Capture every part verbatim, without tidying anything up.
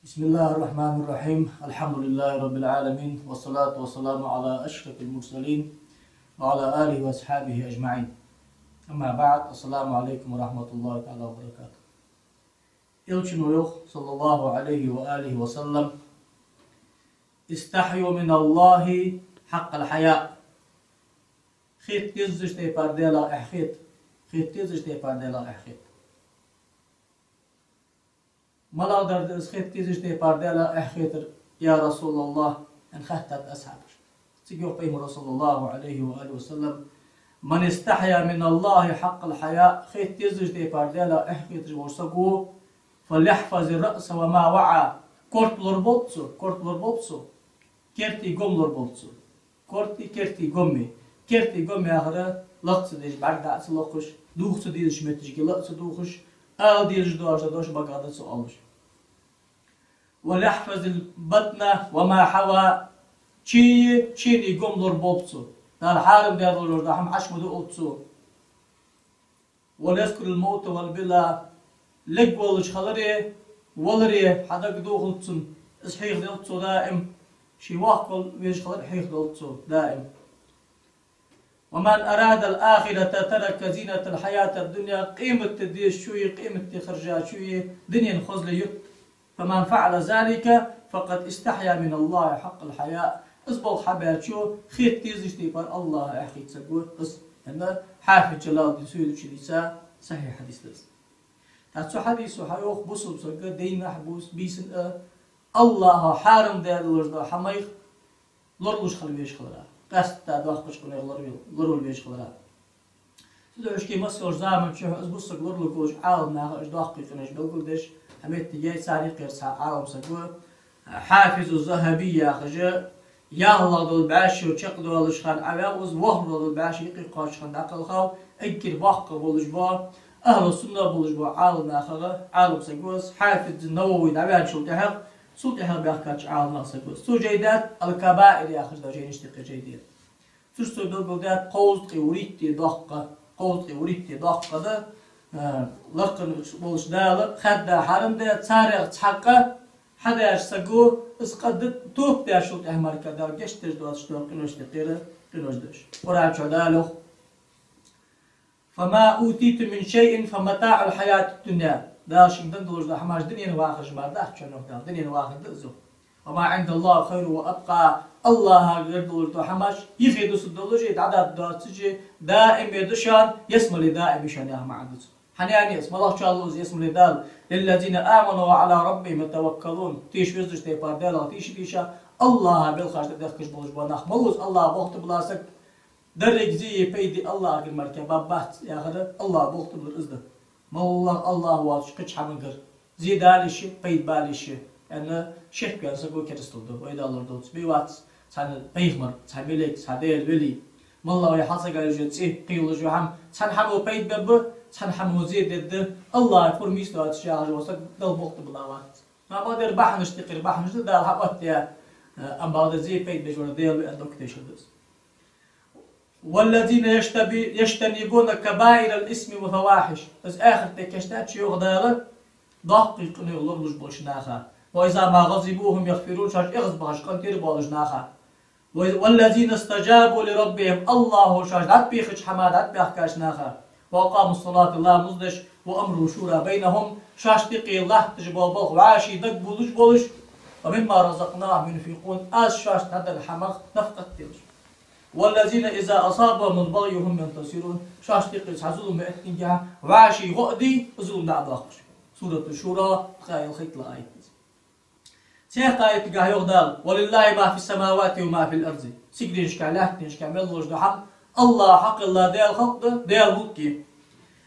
بسم الله الرحمن الرحيم. الحمد لله رب العالمين، والصلاة والسلام على أشرف المرسلين وعلى آله وأصحابه أجمعين. أما بعد، السلام عليكم ورحمة الله تعالى وبركاته. Элчано йоах, صلى الله عليه وآله وسلم: «استحيوا من الله حق الحياء». Хетта дезача тайпара Даьлах эхь хета. Хетта дезача тайпара Даьлах эхь хета. «МалагӀдар да из хетта дезача тайпара Даьлах эхь хетар, я РасулаллахӀ?» — аьнна хаьттад асхьабаша. Цига йоах Пайхамаро, صلى الله عليه وآله وسلم: «من استحيا من الله حق الحياء», хетта дезача тайпара Даьлах эхь хеташ вола саг ва, «فليحفظ الرأس وما وعى». Корта лораболба цо, корта лораболба цо, керта гом лораболба цо. Корта, керта гом. Керта гом яхар лакха ца дезаш бӀарг дӀа а ца локхаш, дувха ца дезача моттигашка ла а ца дувхаш, ала дезаш дола дош багах да ца оалаш. «وليحفظ البطن وما حوى». Ше, ший гом лораболба цо. Дала хьарам даь долаш дола хӀама Ӏочу ма дуалба цо. «وليذكر الموت والبلى». Лергволаш хилари валари хьадагадохалда цунна, из хьехаделда цо даим. Ше воккха везаш хилар хьехаделда цо даим. «ومن أراد الآخرة ترك زينة الحياة الدنيا». Къематди дезачои, къематди хержачои дунен хозал ютт. «فمن فعل ذلك فقد استحيا من الله حق الحياء». Из болх хьабаьчо хетта дезача тайпара АллахӀах эхь хеташ ва из, аьнна, Хьафиз Джалалуддин Суютийс дийца сахьихь хьадис да из. ТӀаккха цу хьадисо хьайоах бусалба сага дийнахьа, бус-, бийсанна а АллахӀа хьарам даь долаш дола хӀамаех лоралуш хила везаш хилара, къаьстта доккхача къинойх лораве-, лоравала везаш хилара. Цудухьа шоашка массайолча заман чухь из бусалба саг лоралургволаш Ӏаламнаха уж доккхий къинош белгалдеш, хьаметтиг яй, царна юкъера цхьа Ӏалам саг ва, Хьафизу ЗахӀаби яхаш, ялхлагӀа дола бӀаь шу чакхдоалача хана Ӏаваьв из, ворхӀлагӀа дола бӀаь шу юкъе кхоачача хана дӀакхелхав, эггара боккха болаш бола, ахӀлу сунна болаш бола Ӏаламнахах Ӏалам саг ва из. Хьафиз Навави дӀаваьнначул тӀехьагӀа, цул тӀехьагӀа баьхкача Ӏаламнахах саг ва из. Цо жай даьд, «Аль-Кабаир» яхаш дола жайнаш тӀа кхы жай да. Цу чу цо белгалдаьд кховзткъеи вурийтта доккха, кховзткъеи вурийтта доккха да, а, лакха волча Дала хаьдда хьарам даь, царех цхьаккха хьадаьча саго из къа д-, тоба даьчул тӀехьа мара Дала гешт деш доацаш дола къиношта юкъера къинош да уж. Къуръан чу Дала йоах: «فما أوتيتم من شيء فمتاع الحياة الدنيا». Дала шуга денна долаш дола хӀамаш дунен вахараш мара дац, аьнна йоах Дала, дунен вахар да из. «وما عند الله خير وأبقى». АллахӀагара долаш дола хӀамаш юхе дусаргдолаш а, дӀадаргдоацаш а, даим а да шоана, ялсмале даим я шоана яха маӀан да цун. ХӀана аьнна, из малагӀчоа лу из ялсмале Дала? «للذين آمنوا وعلى ربهم يتوكلون». Тешаш везача тайпара Даьлах тийша а тийша, АллахӀа белхаш тӀадехкаш болаш бола нах. Малав из АллахӀа болх тӀабилла саг? Деррига зе а пайда а АллахӀагара мара баргбац яхар АллахӀа болх тӀабилар из да. МоллагӀа АллахӀ воацаш кхыча хӀамангара зе далийша, пайда балийша, аьнна, шек ваьнна саго керастал да, вай далар доцу бе вац, цхьан пайхамар, цхьан малейк, цхьан Даьла вели. МоллагӀа вай хьалсагӀа йолаш йола цӀи, кхыйолаш йола хӀама, цхьан хӀамо пайда бергба, цхьан хӀамо зе дергда, АллахӀа пурам йисте доацаш яхаш вола саг Далла болх тӀабилла вац. Ма бакъдар бахьанаш тӀехьара бахьанаш да, Дала хьаоттаяь, амма бакъдар зе пайда беш вар Даьла ва аьнна дог тешар да из. «والذين يجتبي-، يجتنبون كبائر الإثم والفواحش». Из ахарта кийчдаьд шо, йоах Дала, доккхий къинойх лоралуш болча наха. «وإذا ما غضبوا هم يغفرون», шоаш эгӀазбахача къинтӀера болаш наха. «و-، والذين استجابوا لربهم», АллахӀо шоаш дӀатӀабехача хӀаман дӀатӀабаьхкача наха. «وأقاموا الصلاة», ламаз деш, «وأمرهم شورى بينهم», шоашта юкъе латташ бола болх вӀаший дагабувлаш болаш, «ومما رزقناهم ينفقون», аз шоашта дӀаденна хӀамах нафакъат делаш. «والذين إذا أصابهم البغي هم ينتصرون», шоашта юкъе цхьа зулам эттингехьа, вӀаший гӀо а дий, зулам дӀа а доаккхаш. Сурату Шура, ткъаь ялхайттлагӀа аят да из. Цхьаькха аятагахь йоах Дала: «ولله ما في السماوات وما في الأرض». Сигаленашкахь, лаьттанашкахь мел луш да хӀама АллахӀа хьакхелла Даьла халкъ да, Даьла мулк я.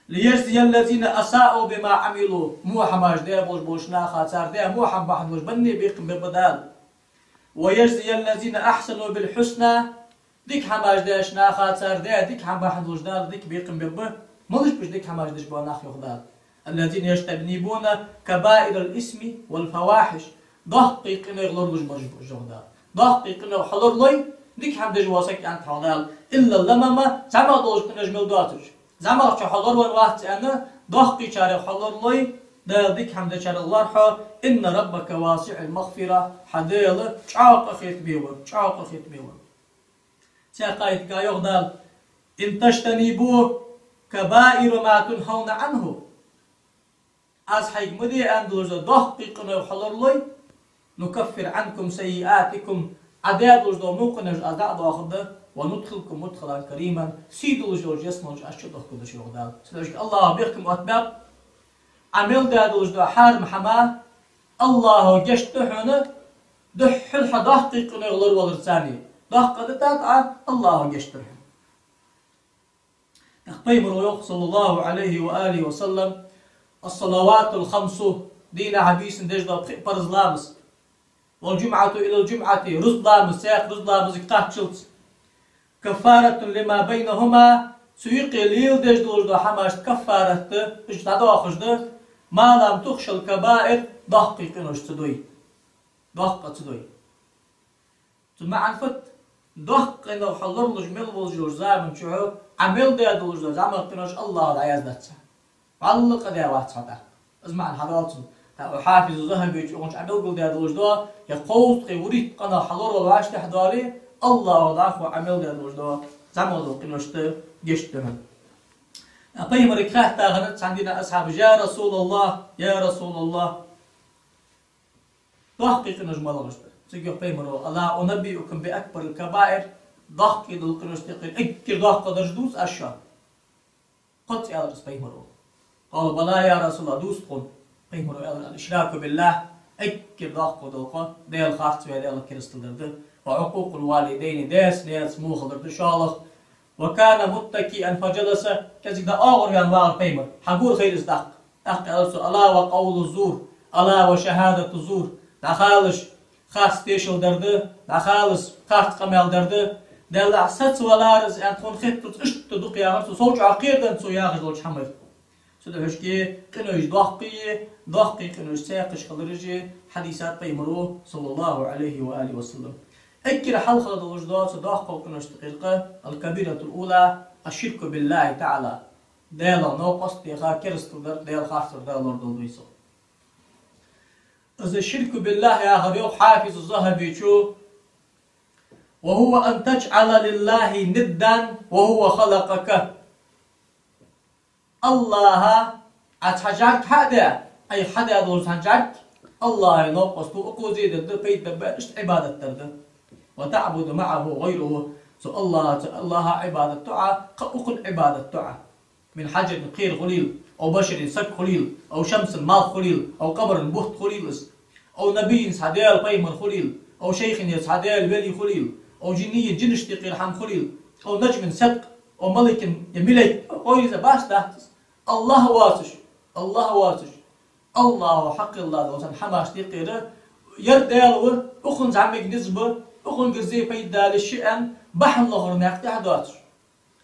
«ليجزي الذين أساءوا بما عملوا». Во хӀамаш даь болаш болча наха, цар даь во хӀама бахьан долаш банне бекхам бергба Дала. «ويجزي الذين أحسنوا بالحسنى». Дика хӀамаш даьча наха, цар даь дика хӀама бахьан долаш Дала дика бекхам бергба. Малаш ба уж дика хӀамаш деш бола нах, йоах Дала? «الذين يجتنبون كبائر الإثم والفواحش». Доккхий къинойх лоралуш болаш ба уж, йоах Дала. Доккхий къинойх хьалоралой, дика хӀама деш вола саг, аьннад хьога Дала. «إلا اللمم», зӀамагӀа долаш къинош мел доацаш. ЗӀамагӀчох хьалораваьнна вац аьнна, доккхийчарех хьалоралой, Дала дика хӀама дечарех лоархӀ хьо, إن ربك واسع المغفرة, хьа Даьла чӀоагӀа къахетаме ва, чӀоагӀа къахетаме ва. Цхьаькха аятагахь йоах Дала: إن تجتنبوا كبائر ما تنهون عنه. Аз хьайга ма де аьнна долаш дола доккхий къинош хьо лоралой, نكفر عنكم سيئاتكم, Ӏа даь долаш дола мукъанаш Аз дӀадоахаргда, وندخلكم مدخلا كريما, сий долаш йолча ялсмале чу Аз чудохкаргда шо, йоах Дала. Цудухьа АллахӀа бехкам оттабаьб, Ӏа мел даь долаш дола хьарам хӀама АллахӀа гешт ду хьона, духхьал хьа доккхий къинош лораваларца. Доккха да тӀаккха, АллахӀа гешт ду хьона. ТӀаккха Пайхамаро йоах, صلى الله عليه وآله وسلم: الصلوات الخمس, дийнахьа бийсанна деш дола пхи парз ламаз, والجمعة إلى الجمعة, рузба ламаз цхьаькха рузба ламазага кхаччалца, كفارة لما بينهما, цу юкъе леладеш долаш дола хӀамашта каффарат да, уж дӀадоахаш да, ما لم تغش الكبائر, доккхий къинош ца дой. Доккха ца дой. Цун маӀан фуд? Доккха къинош хьо лоралуш мел волаш йолча заман чу Ӏа мел даь долаш дола зӀамагӀа къинош АллахӀа дӀаяздац. ВаллахӀи, къа даь вац хьо тӀаккха. Из маӀан хьадоал цун. ТӀаккха Хьафиз Захабичо укхунца Ӏобелгалдаь долаш да, е кховзткъеи вурийтта къинош хьо лоравала вӀаштӀехьадоале, АллахӀа дӀахо Ӏа мел даь долаш дола зӀамагӀа дола къиношта гешт ду хьона. Пайхамарга хаьттад цхьан дийнахьа асхьабаша: يا رسول الله, يا رسول الله, доккхий къинош малагӀаш да? Цига йоах Пайхамаро: ألا أنبئكم بأكبر الكبائر, доккхий дола къиношта юкъера эггара доккхагӀдараш дувций аз шоана? Кхозза аьлар из Пайхамаро. قالوا بلى يا رسول الله, дувц тхона. Пайхамаро аьлар: الإشراك بالله, эггара доккхагӀа дола къа Даьла харцве, Даьлах керастал дар да, وعقوق الوالدين, даьца-наьнаца во хилар да, шоллагӀа. وكان متكئا فجلس, кӀезига дӀаоагӀорваьнна вагӀар Пайхамар. Хьагур хайра из тӀаккха. ТӀаккха аьлар цо: ألا وقول الزور, ألا وشهادة الزور. ДӀахалаш, харц тешал дар да, дӀахалаш, харц къамаьл дар да. Даьллахь, саца валар из аьнна тхона хетталца, иштта дукха яхар цо, сов чӀоагӀа кхераденна цо яхаш долча хӀамах. Цудухьа-кх къинош доккхий, доккхий къинош цхьаькхаш хилараш хьадийцад Пайхамаро, صلى الله عليه وآله وسلم. Эггара хьалха долаш дола цу доккхача къиношта юкъера къа, الكبيرة الأولى الشرك بالله تعالى. Даьлах новкъост теха, керастал дар, Даьла харцвар, Даьла лорадала дувцар. Из ширку биллахӀ яхар, йоах Хьафиз Захабичо: وهو أن تجعل لله ندا وهو خلقك. АллахӀа Ӏа цхьа жӀарг хьа а даь, Ӏайха хьадаь долаш цхьа жӀарг, АллахӀа новкъост ва, укхо зе дергда, пайда бергба, иштта Ӏибадат дергда. وتعبد معه غيره. Цу АллахӀа, цу АллахӀа Ӏибадат ду Ӏа, кхы укхунна Ӏибадат ду Ӏа. من حجر, кхера хулийла, أو بشر, саг хулийла, أو شمس, малх хулийла, أو قمر, бутт хулийла из, أو نبي, цхьа Даьла пайхамар хулийла, أو شيخ, е цхьа Даьла вели хулийла, أو جني, жинашта юкъера хӀама хулийла, أو نجم, седкъа, أو ملك, е малейк, гӀо йиза баш дац из. АллахӀ воацаш, АллахӀ воацаш, АллахӀа хьакхелла дола цхьан хӀамашта юкъера, ер Даьла ва, укхунна зӀамига низ ба, укхунгара зе пайда далаш шиъ аьнна, бахьан лохара никъ тӀехьа доацаш.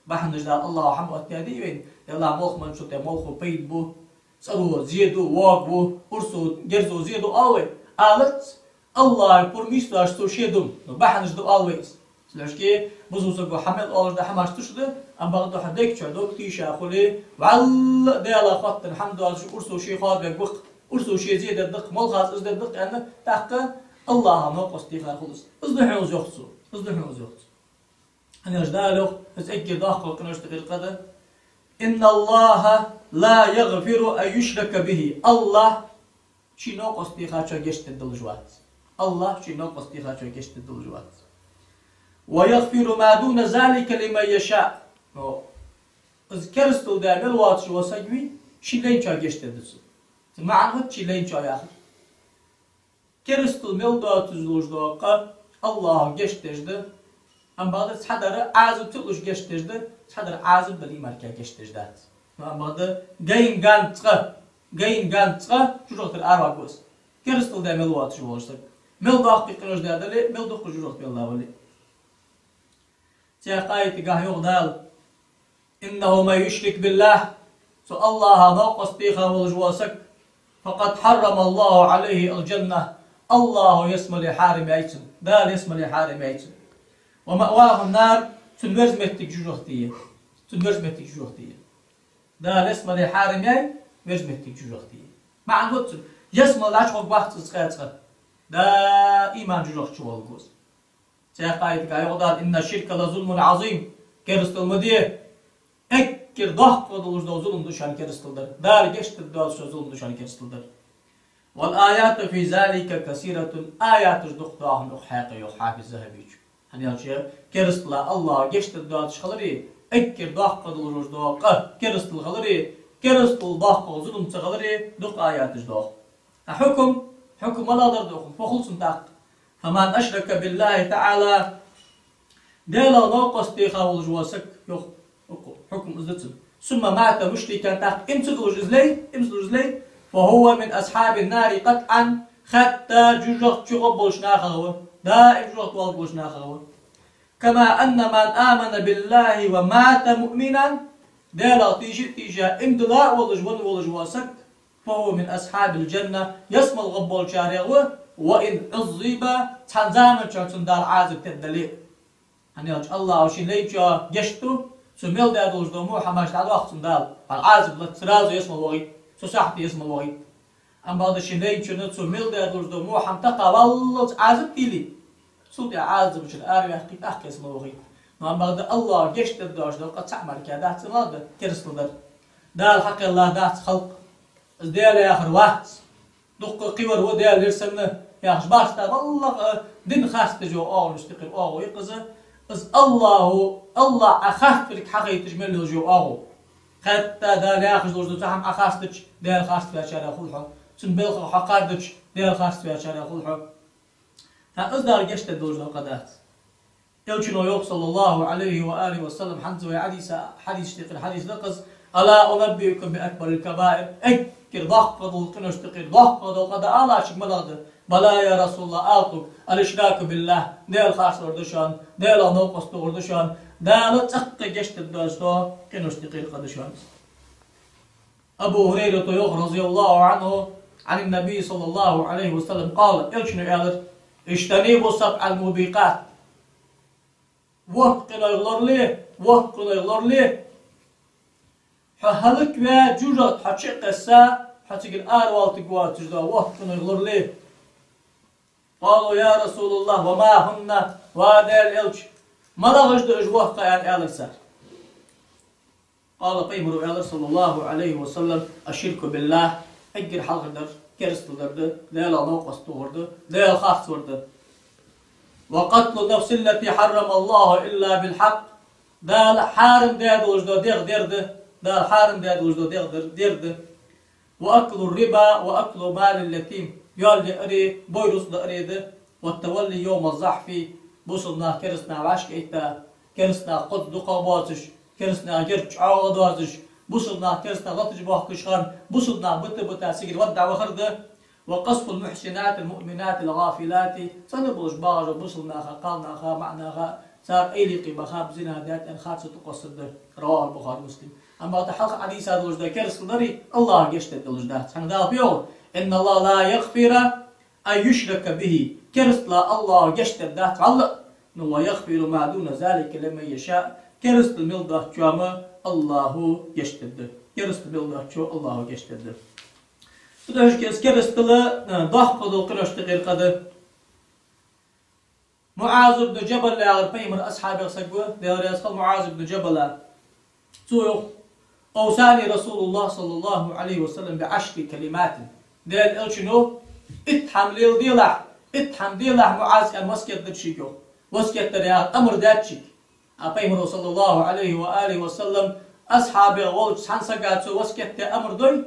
Бахьанаш дала АллахӀа хьаоттадаьдий вайна? Даьллахь, молха мел чу тӀа молхо пайда бу, цӀаро зе ду, воагаву, урсо, герзо зе ду оал вай. Алац, АллахӀа пурамаш даьш цо ше ду, но бахьанаш да оал вай из. Цудухьа бусалба саго хьа мел оалаш да хӀамаш тӀуш да, амма бакъда хьа дег чу дог тийша хуле, валлахӀи, Даьлах хоттаденна хӀама доацаш, урсо ше хоадабергва-кх, урсо ше зе дергда-кх, молхас из дергда-кх аьнна, тӀаккха АллахӀа новкъост техар хул из. Из да хьона из, йоах цо. Из да хьона из, йоах цо. Хьанаш Дала йоах, из эггара доккхача къиношта юкъера къа да: إن الله لا يغفر أن يشرك به. АллахӀ ший новкъост техачоа гешт дергдолаш вац. АллахӀ ший новкъост техачоа гешт дергдолаш вац. ويغفر ما دون ذلك لمن يشاء. Но из керастал даь мел воацаш вола саг вий, ший лайначоа гешт дергда цо. Цун маӀан фуд ший лайначоа яхар? Керастал мел доацаш долаш дола къа АллахӀа гешт деш да, амма бакъда цхьадар Ӏазап ца луш гешт деш да, цхьадар Ӏазап дале а мара гешт деш дац. Амма бакъда гайна ганз къа, гайна ганз къа жожагӀатера араваргва из. Керастал даь мел воацаш волаш саг. Мел доккхий къинош даь дале а, мел дукха жожагӀате велла вале а. Цхьаькха аятагахь йоах Дала: إنه من يشرك بالله, цу АллахӀа новкъост теха волаш вола саг, فقد حرم الله عليه الجنة, АллахӀа ялсмале хьарам яьй цунна, Дала ялсмале хьарам яьй цунна. ومأواه النار, цун верза моттиг жожагӀате я. Цун верза моттиг жожагӀате я. Дала ялсмале хьарам яьй, верза моттиг жожагӀате я. МаӀан хӀанз цун: ялсмале дӀачухургвац из цкъа-цкъа. Даим жожагӀате чуваларгва из. Цхьаькха аятагахь йоах Дала: «إن الشرك لظلم عظيم». Керастал ма де, эггара доккха долаш дола зулам да шоана керастал дар. Дала гешт дергдоацаш зулам да шоана керастал дар. «والآيات في ذلك كثيرة». Аяташ дукха да хьона укх хьакъехьа, йоах Хьафиз ЗахӀабийс. ХӀана аьлча, керастала АллахӀа гешт дергдоацаш хилари, эггара доккха долаш дола къа керастал хилари, керастал доккха зулам ца хилари, дукха аяташ да. А хьукам, хьукам малагӀа дар да укхун, фу хул цун тӀаккха? «فمن أشرك بالله تعالى». Даьлах новкъост теха волаш вола саг, йоах, укхун хьукам из да цун. «ثم مات مشركا», тӀаккха иман ца деш из ле, иман ца деш из ле, «فهو من أصحاب النار قطعا», хатта жожагӀате чугӀоргболча нахах ва, даим жожагӀате валаргболча нахах ва. «كما أن من آمن بالله ومات مؤمنا», Даьлах тийша а тийша, иман дилла а волаш, венна волаш вола саг, «فهو من أصحاب الجنة», ялсмале гӀоргболчарех ва, «وإن عذب», цхьан заман чухь цунна Дала Ӏазап дергдале а. ХӀана аьлча, АллахӀа шийна лайначоа гешт ду, цо мел даь долаш дола во хӀамаш дӀадоаккх цунна Дала, хьал Ӏазап лац, сразу ялсмале вахийт, цу сахьате ялсмале вахийт. Амма бакъда шийна лайначоа цо мел даь долаш дола во хӀама тӀаккха валлалца Ӏазап дийли, цул тӀехьа Ӏазапа чура араваьккхийт, тӀаккха ялсмале вахийт. Но амма бакъда АллахӀа гешт дергдоацаш дола къа цхьа мара дац, из малагӀа да? Керастал дар. Дала хьакхелла дац халкъ. Из Даьла яхар вац. Дукха кхывар ва Даьла, ер санна яхаш, барста валлахӀ, дин харцдеш йола оагӀонаш тӀехьара оагӀув я-кх из. Из АллахӀа, АллахӀ Ӏа харцверг хьахайташ мел йолаш йола оагӀув. Хатта Дала яхаш долаш да, цхьа хӀама Ӏа харцдича, Даьла харцваьчарех хул хьо. Цун белхах хьо кхардича, Даьла харцваьчарех хул хьо. ХӀаьта из Дала гешт дергдолаш дола къа дац. Элчано йоах, صلى الله عليه وآله وسلم, хӀанз вай хьадиса, хьадисашта юкъера хьадис да-кх из: «ألا أنبئكم بأكبر الكبائر؟» Эггара доккха долча къиношта юкъера доккха дола къа да алар шуга малагӀа да? «بلى يا رسول الله», ала тхога: «الإشراك بالله», Даьла харцвар да шоана, Даьлах новкъост тохар да шоана, Дала цӀаккха гешт дергдоацаш дола къиношта юкъера къа да шоана. Абу ХӀурайрата йоах, رضي الله عنه, عن النبي صلى الله عليه وسلم قال, Элчано аьлар: «اجتنبوا السبع الموبقات». ВорхӀ къинойх лорале, ворхӀ къинойх лорале. Хьо хӀалакваь, жожагӀате хьо чу а кхесса, хьо цигара аравала тӀа воацаш дола ворхӀ къинойх лорале. «قالوا يا رسول الله وما هن؟» Ва Даьла Элча, малагӀаш да уж ворхӀ къа, аьнна, аьлар цар. قال, Пайхамаро аьлар, صلى الله عليه وسلم: «الشرك بالله», эггара хьалхардар керастал дар да, Даьлах новкъост тохар да, Даьла харцвар да. «وقتل النفس التي حرم الله إلا بالحق», Дала хьарам даь долаш дола дегӀ дер да, Дала хьарам даь долаш дола дегӀ дер, дер да. «وأكل الربا وأكل مال اليتيم», йоал яари, бой рузкъа даари да. «والتولي يوم الزحف», бусалба нах кераста наха вӀашкаэтта, кераста нах кхозза дукхагӀа боацаш, кераста нах герга чӀоагӀа доазаш, бусалба нах кераста наха латаш боахкаш хана, бусалба нах бита-бита цигара вадда вахар да. «وقذف المحصنات المؤمنات الغافلات», цӀена болаш багӀаш бола бусалба наха, кхалнаха, маӀанаха, цар эйла юкъе баха, зина даь, аьнна, харцо тӀакхоссар да. رواه البخاري ومسلم. Амма тӀа хьалха хьадиса долаш да керастал дари АллахӀа гешт дергдолаш дац. ХӀана Дала фу йоах: «إن الله لا يغفر أن يشرك به». Керастала АллахӀа гешт дергдац вӀалла, но «ويغفر ما دون ذلك لمن يشاء». Керастал мел доацачоа-м АллахӀа гешт дергда. Керастал мел доацачоа АллахӀа гешт дергда. Цудухьа из керастал, э, доккха дола къиношта юкъера къа да. МуӀаз ибн Джабал яхар Пайхамара асхьабех саг ва, Даьла раьза хилва МуӀаз ибн Джабала. Цо йоах: «أوصاني رسول الله صلى الله عليه وسلم بعشر كلمات». Даьла Элчано: «Итт хӀама леладелахь, итт хӀама делахь, МуӀаз», аьнна, васкет дир шийга, йоах. Васкет дар яхар, амар даьд шийга. А Пайхамаро, صلى الله عليه وآله وسلم, асхьабех волча цхьан сага цо васкет даь амар дой,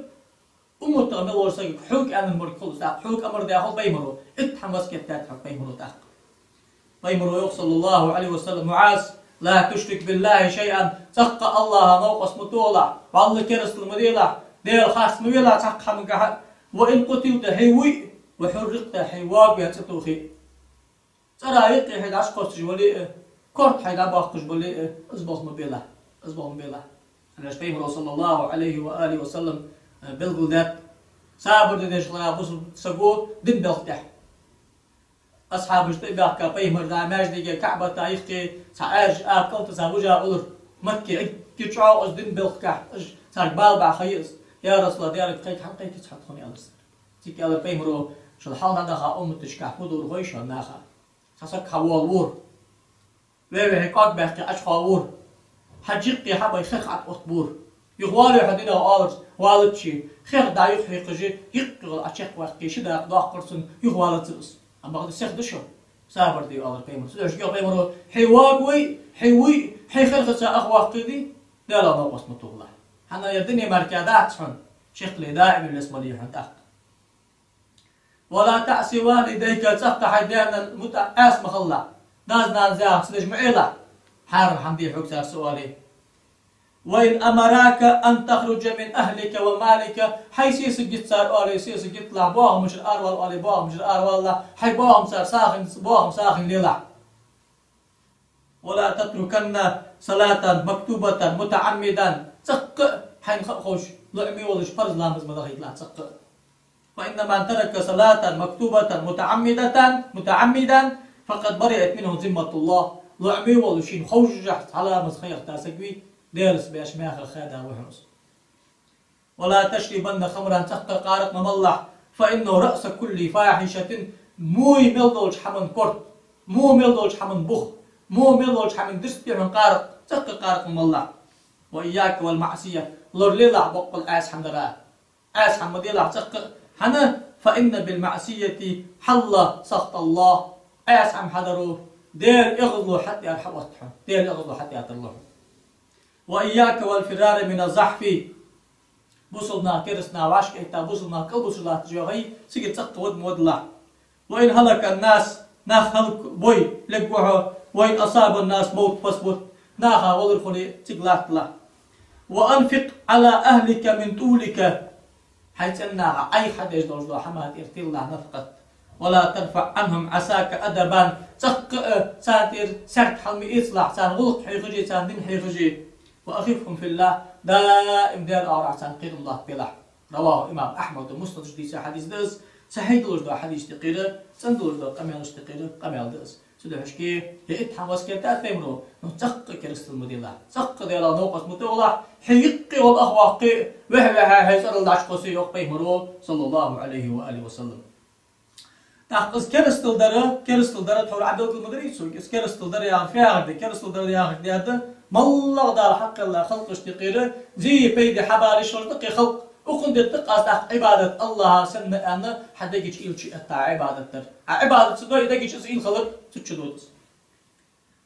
умматах мел волча сагага хьога аьнна мара хул из тӀаккха, хьога амар даь хул Пайхамаро. Итт хӀама васкет даьд хьога Пайхамаро тӀаккха. Пайхамаро йоах, صلى الله عليه وسلم: «МуӀаз, لا تشرك بالله شيئا», цӀаккха АллахӀах новкъост ма тохалахь, вӀалла керастал ма делахь, Даьла харц ма велахь цхьаккха хӀамагахьа, «وإن قتلت», хье вуй, «وحرقت», хье воагаваь цӀатохе. ЦӀера юкъе хьо дӀакхоссаш вале а, корта хьо дӀабоаккхаш бале а, из болх ма белахь, из болх ма белахь. ХӀана аьлча Пайхамаро, صلى الله عليه وآله وسلم, белгалдаьд, сабар де дезаш хилара бусалба саго дина белха тӀа. Асхьабаш тӀабаьхка Пайхамар дӀа маьждиге, КаӀбата юхе, цхьа аьржа а кӀалта цхьа вижа улар. Макка эггара чӀоагӀа из дина белхашка, уж царга бала баха ха я из. «Я РасулаллахӀ, Даьлага кхайка, хӀана кхайкац хьо тхона?» — аьлар цар. Цига аьлар пайхамаро: «Шул хьалха дӀадахача умматашка фу дора хой шоана, наха? Цхьа саг хьавоалавора. Ве-ве хьай кӀоаг баьккхе Ӏочухьовора. Хьа жикъе хьа бай хех Ӏооттабора. Юхавале хьо динах оаларца, валац ше. Хех дӀа юхахьекхаш, юкъе гӀолла Ӏочекхваьккхе, ши дакъа доаккхар цунна, юхавалацар из. Амма бакъда сиха да шо. Сабар де», — аьлар пайхамаро. Цудухьа йоах пайхамаро: «Хьо вагавой, хьо вуй, хьо хьерхаца ах ваккхийдий, Даьлах новкъост ма тохалахь. ХӀана аьлча ер дуне мара дац хьона, шеккхе даим лес ма лий хьона тӀаккха. ولا تعص والديك, цӀаккха хьай даь-наьна мутӀахь Ӏаьса ма хилалахь. Дас-нанас яхар ца деш ма Ӏелахь. Хьарам хӀама дий хьога цар са оале. وإن أمراك أن تخرج من أهلك ومالك, хьай сесаг гӀертар оале, сесаг гӀерталахь, боахамашкара аравала оале, боахамашкара аравалалахь, хьай боахам цар сагӀийна, боахам сагӀийна лелахь. ولا تتركن صلاة مكتوبة متعمدا, цӀаккха а хьайна ха а ховш, лоӀаме волаш парз ламаз ма дахийталахь цӀаккха а. فإن من ترك صلاة مكتوبة متعمدة، متعمدا، فقد برئت منه ذمة الله. ЛоӀаме волаш шийна ховш цхьа ламаз ха яхийта саг вий, Даьлаца беш маьхах хаьда ва хьона из. ولا تشربن خمرا, цӀаккха а къаракъ ма малалахь, فإنه رأس كل فاحشة, во мел долча хӀаман корта, во мел долча хӀаман бух, во мел долча хӀаман дирст да хьона къаракъ, цӀаккха а къаракъ ма малалахь. وإياك والمعصية, лоралелахь боккъал Ӏаьса хӀама дара. Ӏаьса хӀама ма делахь цӀаккха а, хӀана, فإن بالمعصية حل سخط الله, Ӏаьса хӀама хьадаро Даьла эгӀазло хьатӀаяр хьаотт хьона, Даьла эгӀазло хьатӀаяр тарлу хьона. وإياك والفرار من الزحف, бусалба нах кераста нах вӀашкаэтта, бусалба нах кӀалбусаш латташ йоагӀий, цигара цӀаккха вада ма вадалахь. وإن هلك الناس, нах хӀалакбой, лергва хьо, وإن أصاب الناس موت فاثبت, наха валар хуле, цига латталахь. وأنفق على أهلك من طولك, хьай цӀен наха Ӏайха хьадеш долаш дола хӀама тӀера тиллалахь нафакъат. ولا ترفع عنهم عصاك أدبا, цӀаккха а царна тӀера саьрг хьалма эцалахь, царна гӀулакх хьехаш а, царна дин хьехаш а. وأخفهم في الله, даим Даьла оагӀорахьа царна кхерам латтабелахь. رواه الإمام أحمد, Муснада чу дийца хьадис да из, сахьихь долаш дола хьадис да-кх ер, цӀена долаш дола къамаьлаш да-кх ер, къамаьл да из. Цудухьа шке, ер итт хӀама васкет даьд пайхамаро, ну цӀаккха а керастал ма делахь, цӀаккха а Даьлах новкъост ма тохалахь, хьо юкъе гӀолла ах ваккхе, вехьа-вехьа хьай цӀерал дӀачукхоссе, йоах пайхамаро, صلى الله عليه وآله وسلم. ТӀаккха из керастал дар, керастал дар тхьовра Ӏобелгал ма дарий цунга, из керастал дар яхар фу яхар да, керастал дар яхар да-кх, моллагӀа Дала хьакхелла халкъашта юкъера зе а пайда а хьабала йиш йолаш да-кх ер халкъ. Укхун дергда-кх аз тӀаккха Ӏибадат, АллахӀа санна аьнна, хьа дега чу уйла чуэтта Ӏибадат дар. Ӏа Ӏибадат ца дой, дега чу из уйла хилар цу чу дода из.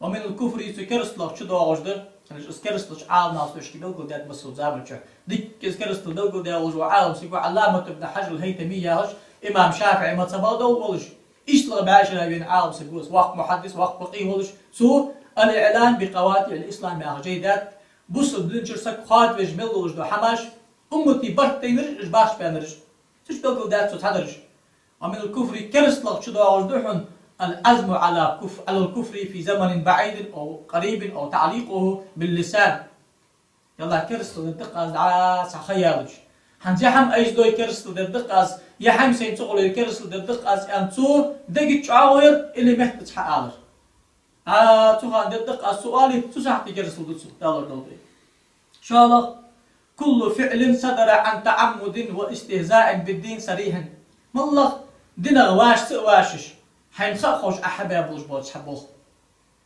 ومن الكفر, цу керасталах чудоагӀаш да, хӀана аьлча из керастал Ӏаламнаха шоашка белгалдаьд массаза заман чухь. Дикка из керастал белгалдаь волаш вола Ӏалам саг ва Ӏалламат ибн Хьажар ал-ХӀайтами яхаш, имам ШафиӀий мазхӀабах долаш волаш, иштта бӀаь шера вена Ӏалам саг ва из, воккха мухьаддис, воккха факъихӀ волаш, цо الإعلان بقواطع الإسلام яха жай даьд, бусалба дина чура саг хоадавеш мел долаш дола хӀамаш, уммата барт тайнараш, уж бахьаш баьннараш. Цу чу белгалдаьд цо цхьадараш. ومن الكفر, керасталах чудоагӀаш да хьона, العزم على كف-، على الكفر في زمن بعيد أو قريب أو تعليقه باللسان. Ялла, керастал дергда-кх аз дӀа цхьа ха яьлча. ХӀанз ер хӀама айса дой, керастал дергда-кх аз, ер хӀама сайна ца хуле, керастал дергда-кх аз, аьнна цо дега чу чӀоагӀо яр или меттаца хьаалар. А, цу хана дергда-кх аз цо оале, цу сахьте керастал да цо, далар долда. ШоллагӀа: كل فعل صدر عن تعمد واستهزاء بالدين صريح. МоллагӀа динах ваша ца а вашаш, хьайна ха а ховш Ӏа хьабаь болаш бола цхьа болх.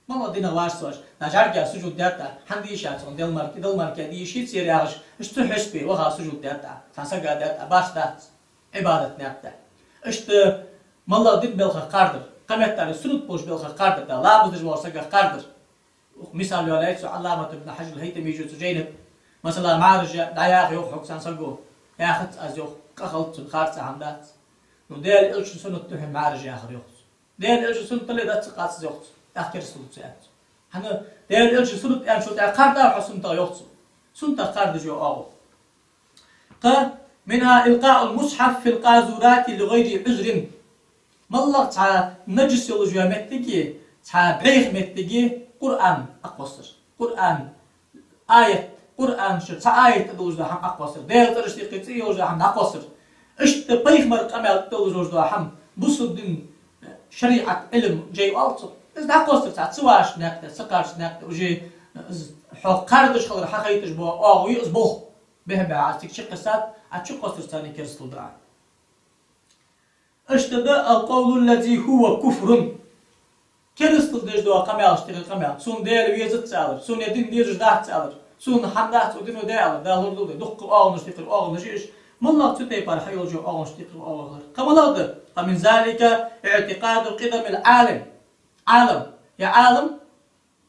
МоллагӀа динах ваша ца вашаш. ДӀа жӀарга сужуд даьд Ӏа, хӀана дийша цунна, Далла мара, Далла мара кхы дийша хӀама яхаш, уж цу хьисапе ваха сужуд даьд Ӏа, цхьан сага даьд Ӏа, башха дац. Ӏибадат наькъ да. Иштта моллагӀа дина белхах кхардар, кхыметтел суннат болча белхах кхардар да, ламаз деш волча сагах кхардар. Укх мисал йоалаяьй цу Ӏалламат ибн Хьажар ал-ХӀайтамийс цу жайна тӀа. Масала, мӀараш дӀаяха йоах хьога цхьан саго, яхац аз йоах, къа хилац цунна, харцахьа хӀама дац. Ну, Даьла Элчан суннат да хьона мӀараш яхар йоах цо. Даьла Элчан суннат дале, дац, ца кхацаз йоах цо. ТӀаккха керастал да цо аьнна цо. ХӀана, Даьла Элчан суннат аьнна шо тӀаккха кхардар хьо суннатах йоах цо. Суннатах кхардаш йоах оаха. Кхы: منها إلقاء المصحف في القاذورات لغير عذر. МоллагӀа цхьа наджас йолаш йола моттиге, цхьа бӀеха моттиге Къуръан Ӏокхоссар. Къуръан аят, Къуръан чура цхьа аят тӀа долаш дола хӀама Ӏокхоссар. Даьла цӀерашта юкъе цӀи йолаш дола хӀама дӀакхоссар. Иштта пайхамара къамаьл тӀа долаш дола хӀама, бусалба дина шариӀат, Ӏилма жай оал цох. Из дӀакхоссар цхьа ца вашача наькъа тӀа, ца кхарчача наькъа тӀа, уже из хьо кхардаш хилар хьахайташ бола оагӀув я из болх. Бехк-бехк аз цига чукхессад, Ӏа чукхоссарца царна керастал да Ӏа. Иштта да القول الذي هو كفر. Керастал деш дола къамаьлаш тӀехьа къамаьл. Сона Даьла везац алар. Сона ер дин дезаш дац алар. Сона хӀама дац цу дино, Даьла, Дала лорадолда вай. Дукха оагӀонаш тӀехьа оагӀонаш я уж. МалагӀа цу тайпара хьайоалаш йола ооагӀонаш тӀехьа оагӀа хилар. Кхы малагӀа да? ومن ذلك اعتقاد قدم العالم. Ӏалам. Е Ӏалам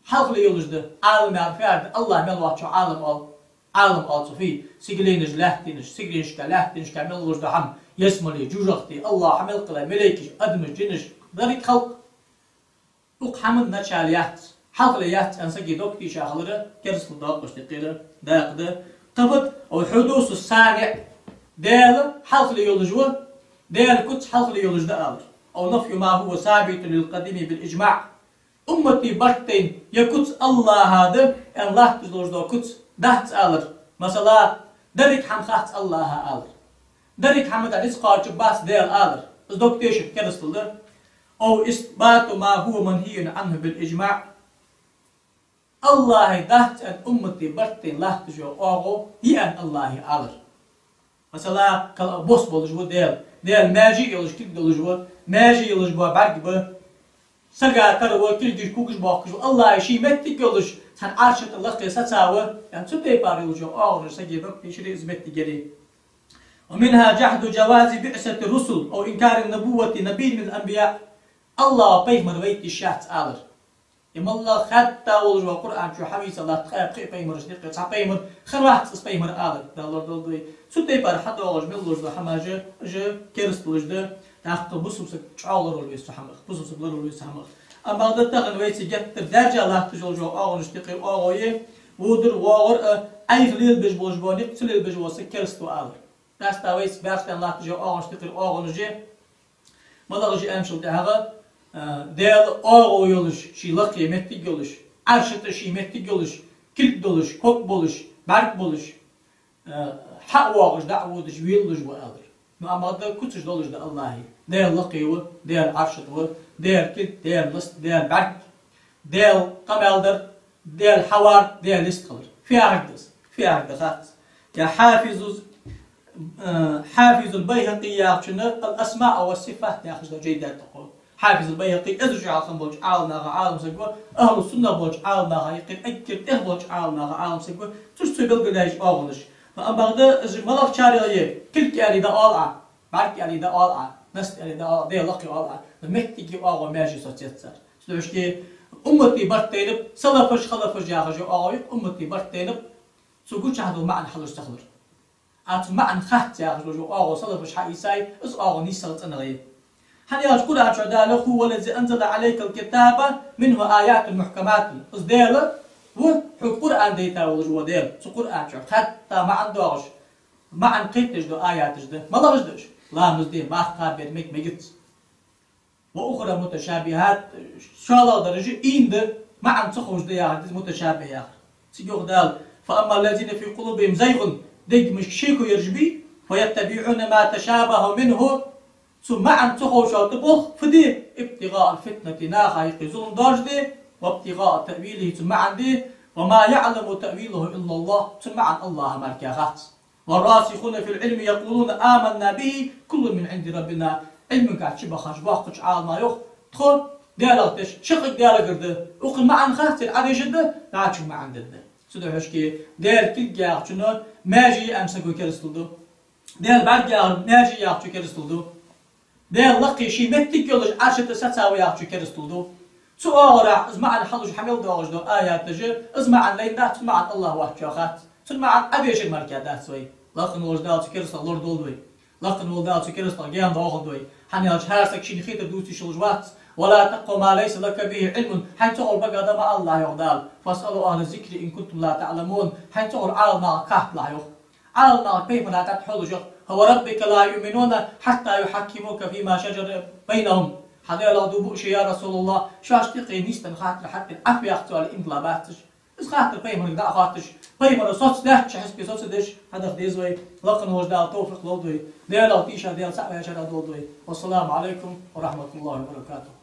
хьалхале йолаш да. Ӏалам яхар фу яхар да? АллахӀ мел воацачох Ӏалам оал. Ӏалам оал цох фу? Сигаленаш, лаьттанаш, сигаленашка, лаьттанашка мел луш да хӀама, ялсмале, жожагӀате, АллахӀа мел кхелла малейкаш, адамаш, жинаш, деррига халкъ. Укх хӀаман начало яц, хьалхале яц аьнна сага дог тийша хилар керастал доаккхаш тӀехьа дакъа да. Кхы фуд? أو حدوث الصانع. Даьла хьалхале йолаш ва, Даьла куц хьалхале йолаш да алар. أو نفي ما هو ثابت للقديم بالإجماع. Уммата барт тайна ер куц АллахӀа да аьнна латташ долаш дола куц дац алар. Масала, деррига хӀама хац АллахӀа алар. Деррига хӀама тӀа низ кхоачаргбац Даьла алар. Из дог тешар керастал да. أو إثبات ما هو منهي عنه بالإجماع. АллахӀа дац аьнна уммата барт тайна латташ йола оагӀув я аьнна АллахӀа алар. Масала, кхы бос болаш ва Даьла. Даьла маьже йолаш, кулг долаш ва. Маьже йолаш ба, бӀарг ба. Сага тара ва, кулгаш, когаш боахкаш ва. АллахӀа ший моттиг йолаш, цхьан Ӏарша тӀа лакхе саца ва. Яъни цу тайпара йолаш йола оагӀонаш сага дог тийшар из моттиг яле. ومنها جحد جواز بعثة الرسل أو إنكار نبوة نبي من الأنبياء. АллахӀа пайхамар вайта йиш яц алар. Е малагӀа хатта волаш ва Къуръан чу хьавийца латта ткъаь пхи пайхамарашта юкъе цхьа пайхамар, хӀара вац из пайхамар алар, Дала лорадолда вай. Цу тайпара хьадоагӀаш мел луш да хӀамаш, уж керасталаш да, тӀаккха бусалба саг чӀоагӀа лоравала веза цу хӀамах, бусалба саг лоравала веза цу хӀамах. Амма бакъда тахан вайца геттара даьржа латташ йолаш йола оагӀонаш тӀехьа оагӀув я, водар, воагӀар а, Ӏайха лелабеш болаш бола никъ ца лелабеш вола саг кераста ва алар. Даста вайца баьрчтен латташ йола оагӀонаш тӀехьа оагӀонаш я, малагӀаш я аьнначул тӀехьагӀа, а, Даьла оагӀув йолаш, ший лакхе моттиг йолаш, Ӏарша тӀа ший моттиг йолаш, кулг долаш, ког болаш, бӀарг болаш, а, хьа а воагӀаш, дӀа а водаш, велалуш ва алар. Ну, амма да куцаш долаш да АллахӀа. Даьла лакхе ва, Даьла Ӏарша тӀа ва, Даьла кулг, Даьла ласт, Даьла бӀарг. Даьла къамаьл дар, Даьла хьавар, Даьла йистхилар. Фу яхар да из? Фу яхар да хац. Я хьафизу, э, хьафизул Байхьакъи яхачун «Ал-Асмаъ ва Сифат» яхаш да жай да тӀаккха. Хьафизул Байхьакъи эзар шу хьалха болча Ӏаламнаха Ӏалам саг ва, ахӀлу сунна болча Ӏаламнаха юкъера эггара тӀехьа болча Ӏаламнаха Ӏалам саг ва, цу чу цо белгалъяьй оагӀонаш. Амма бакъда из малагӀчарех я, кулг аьле дӀаоал Ӏа, бӀарг аьле дӀаоал Ӏа, наст аьле дӀаоал Ӏа, Даьла лакхе оал Ӏа, моттиге оагӀув, маьже соцац цар. Цудухьа шке уммата барт тайнаб, салафаш, халафаш яхаш йола оагӀув я-кх, уммата барт тайнаб, цу гучахьа дола маӀан хьалуш ца хилар. Ӏа цу маӀан хац яхаш йола оагӀув салафаша хьаийцай, из оагӀув нийсагӀа цӀенагӀа я. ХӀана аьлча Къуръан чу Дала: «هو الذي أنزل عليك الكتاب منه آيات محكمات». Из Даьла ва хьога Къуръан дайта волаш вола Даьла. Цу Къуръан чу хатта маӀан доагӀаш, маӀан кхетадеш дола аяташ да. МалагӀаш да уж? Ламаз де, марха кхаба, бер мег-мегац. «وأخر متشابهات», шоллагӀдараш ийна да, маӀан ца ховш да яхар да из муташабихӀ яхар. Цига йоах Дала: «فأما الذين في قلوبهم زيغ», дегашка шеко яраш бий, «فيتبعون ما تشابه منه», цу маӀан ца ховшал тӀаболх, фу де, «ابتغاء الفتنة», наха юкъе зулам доаржаде, «وابتغاء تأويله», цун маӀан де, «وما يعلم تأويله إلا الله», цун маӀан АллахӀа мара кхы хац. «والراسخون في العلم يقولون آمنا به كل من عند ربنا». Ӏилманга чубахача боккхача Ӏаламнаха йоах: тхо Даьлах деш, шаккхе Даьлагара да. Укхун маӀан хац, цар Ӏадешаргда, дӀачун маӀан дергда. Цудухьа шке Даьла кулг яхачун маьже я аьнна саго керастал ду. Даьла бӀарг яхар маьже я яхачо керастал ду. Даьла лакхе ший моттиг йолаш Ӏарша тӀа саца ва яхачо керастал ду. Цу оагӀорахьа из маӀан хьалуш хьа мел доагӀаш дола аяташ, из маӀан лайна дац, цун маӀан АллахӀ воацачоа хац. Цун маӀан Ӏадешар мара кхы дац вай. Лакха волча Дала цу керастах лорадолда вай. Лакха волча Дала цу керастах гаьна доахалда вай. ХӀана аьлча хӀара саг шийна хетар дувцаш йолаш вац. «ولا تقف ما ليس لك به علم». Хьайна ца ховр багах дӀа ма алалахь, йоах Дала. «فاسألوا أهل الذكر إن كنتم لا تعلمون». Хьайна ца ховр Ӏаламнахага кхахьпалахь, йоах. Ӏаламнаха пайхамара тӀа хьулаш йоах: «فوربك لا يؤمنون حتى يحكموك فيما شجر بينهم». Хьа Даьлах дув буъ шоана, я РасулаллахӀ, шоашта юкъе нийсденна хаттар хьатӀадена Ӏа фу яхац аьнна, инкала бац уж. Из хаттар пайхамарга дӀа а хоатташ, пайхамара соцадаьча хьисапе соцадеш хьадаха деза вай. Лакха волча Дала товфикъ лолда вай. Даьлах тийша, Даьла цаӀ ваьчарех долда вай. والسلام عليكم ورحمة الله وبركاته.